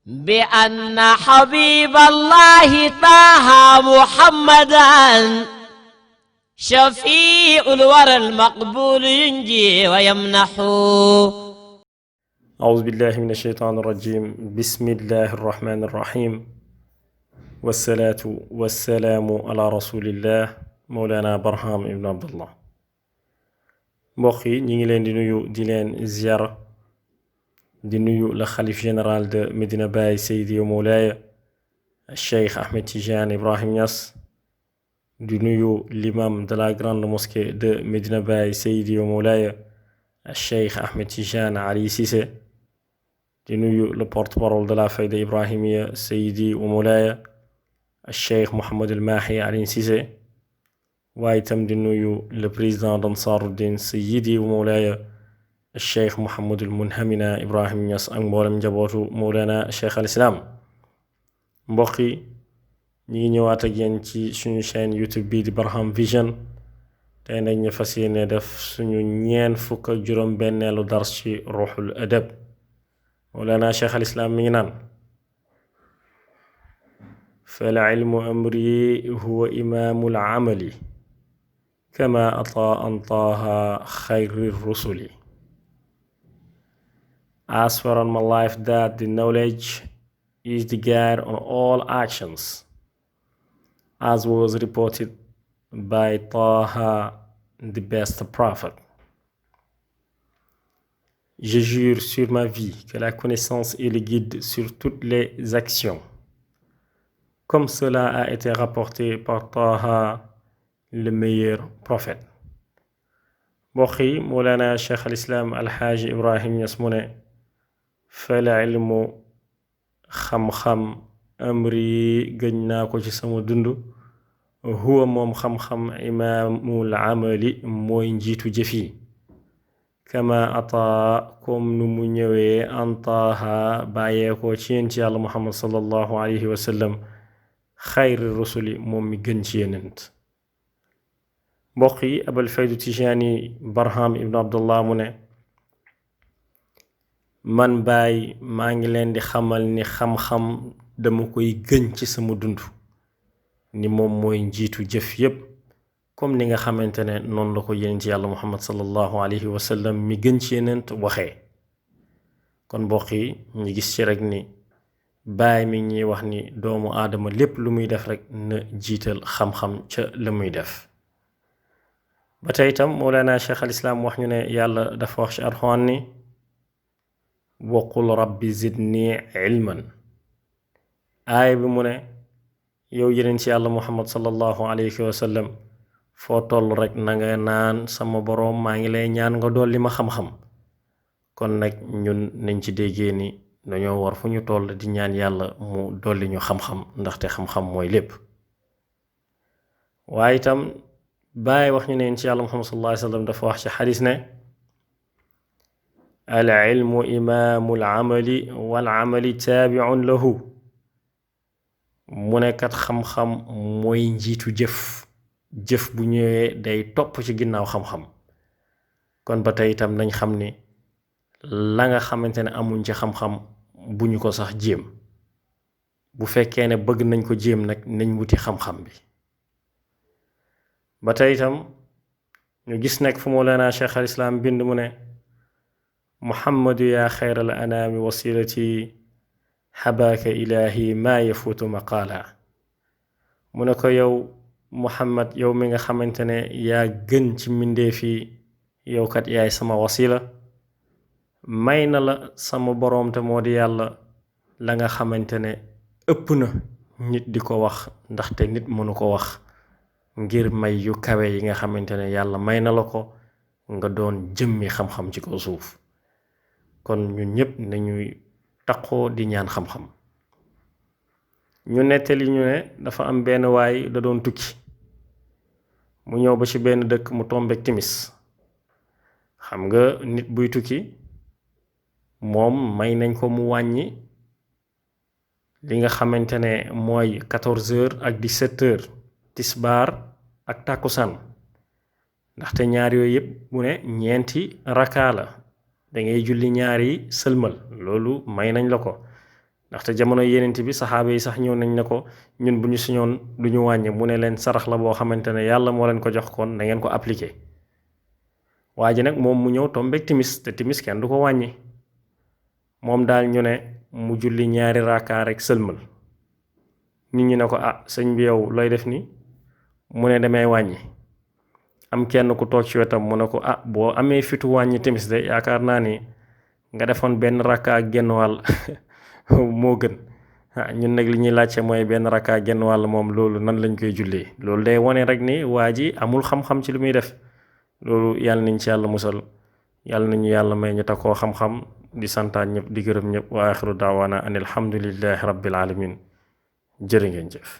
بأن حبيب الله طه محمدا شفيع الورى المقبول ينجي ويمنح. أعوذ بالله من الشيطان الرجيم. بسم الله الرحمن الرحيم، والصلاة والسلام على رسول الله مولانا برهام ابن عبد الله. mbokk yi ñi ngi leen di nuyu di leen ziar di nuyu le khalife général de Medina Baye Seydi Moulaya Cheikh Ahmed Tidiane Ibrahim Niass, di nuyu l'imam de la grande mosquée de Medina Baye Seydi Moulaya Cheikh Ahmed Tidiane Ali Cissé, di nuyu le porte-parole de la Fayda Ibrahimia Seydi Moulaya Cheikh Mohamed El Mahi Ali Cissé, waaye itam di nuyu le président d'Ansaruddin Seydi Moulaya Cheikh Mohamed El Munhamina Ibrahim Niass ak mboolem njabootu Mawlana Cheikh al Islam. mbokk yi ñi ngi ñëwaat ak yéen ci suñu chaîne YouTube bii di Barham Vision. tey nag ñu fas yéene def suñu ñeen fukk ak juróom benneelu dars ci ruuxul adab. Mawlana Cheikh al Islam mi ngi naan fal ilmu amri huwa imaamul amali kama ataa an taaha xayri rusuli. As for on my life that the knowledge is the guide on all actions, as was reported by Taha, the best prophet. Je jure sur ma vie que la connaissance est le guide sur toutes les actions, comme cela a été rapporté par Taha, le meilleur prophète. mbokk yi Mawlana Cheikh al Islam Alxaaji Ibrahim Niass mu ne fal ilmu xam-xam amri gëñ naa ko ci sama dund huwa moom xam-xam imaamul amali mooy njiitu jëf yi kama ataa comme nu mu ñëwee antaaha bàyyeekoo ci yonent yàlla Muhammad sallallahu alayhi wa sallam xayri rusuli moom mi gën ci yenent. mbokk yi Abul Faydu Tijaani Barham ibn Abdullah mu ne man Baay maa ngi leen di xamal ni xam-xam dama koy gën ci sama dund ni moom mooy njiitu jëf yépp comme ni nga xamante ne noonu la ko yonent yàlla Muhammad sallallahu alayhi wa sallam mi gën ci yenent waxee. kon mbokk yi ñu gis ci rek ni Baay mi ñuy wax ni doomu aadama lépp lu muy def rek na jiital xam-xam ca la muy def. ba tey itam Mawlana Cheikh al Islam wax ñu ne yàlla dafa wax ci Alxuraan ni waqul rabbi zidni ilman. aaya bi mu ne yow yeneen ci yàlla Muhammad sallallahu alayhi wa sallam foo toll rek na nga naan sama boroom maa ngi lay ñaan nga dolli ma xam-xam. kon nag ñun nañ ci déggee ni dañoo war fu ñu toll di ñaan yàlla mu dolli ñu xam-xam ndaxte xam-xam mooy lépp. waaye itam Baay wax ñu ne ci yàlla Muhammad sallallahu alayhi wa sallam dafa wax ci xadis ne al ilmu imaamul amali wal amali taabiun lahu. mu ne kat xam-xam mooy njiitu jëf, jëf bu ñëwee day topp ci ginnaaw xam-xam. kon ba tey itam nañ xam ni la nga xamante ne amuñ ci xam-xam bu ñu ko sax jéem. bu fekkee ne bëgg nañ ko jéem nag nañ wuti xam-xam bi. ba tey itam ñu gis nekk fu Mawlana Cheikh al Islam bind mu ne muhammadu yaa xayral anaami wasilati xabaaka ilaahi maa yafuutu maqaala. mu ne ko yow Muhammad yow mi nga xamante ne yaa gën ci mbindeef yi yow kat yaay sama wasila may na la sama boroom te moo di yàlla la nga xamante ne ëpp na nit di ko wax ndaxte nit mënu ko wax ngir may yu kawe yi nga xamante ne yàlla may na la ko nga doon jëmmi xam-xam ci kaw suuf. kon ñun ñépp nañuy taqoo di ñaan xam-xam. ñu nettali ñu ne dafa am benn waay da doon tukki mu ñëw ba ci benn dëkk mu tombeek timis. xam nga nit buy tukki moom may nañ ko mu wàññi li nga xamante ne mooy 14 heures ak 17 heures tisbaar ak tàkkusaan ndaxte ñaar yooyu yëpp mu ne ñeenti rakaa la dangay julli ñaari sëlmal loolu may nañ la ko ndaxte jamono yenent bi saxaaba yi sax ñëw nañ ne ko ñun bu ñu suñoon du ñu wàññi mu ne leen sarax la boo xamante ne yàlla moo leen ko jox kon na ngeen ko appliqué waa ji nag moom mu ñëw tombeek timis te timis kenn du ko wàññi moom daal ñu ne mu julli 2 raakaa rek sëlmal nit ñi ne ko ah sëñ bi yow looy def ni mu ne damay wàññi am kenn ku toog ci wetam mu ne ko ah boo amee fitu wàññi timis de yaakaar naa ni nga defoon 1 rakka ak genn wàll moo gën ñun nag li ñuy laajte mooy 1 rakka ak genn wàll moom loolu nan lañ koy jullee loolu day wone rek ni waa ji amul xam-xam ci li muy def loolu yàlla nañ ci yàlla musal yàlla nañu yàlla may ñu takkoo xam-xam di santaan ñëpp di gërëm ñëpp wa axiru daawaana an alhamdulillahi rabbil alamin jërë ngeen jëf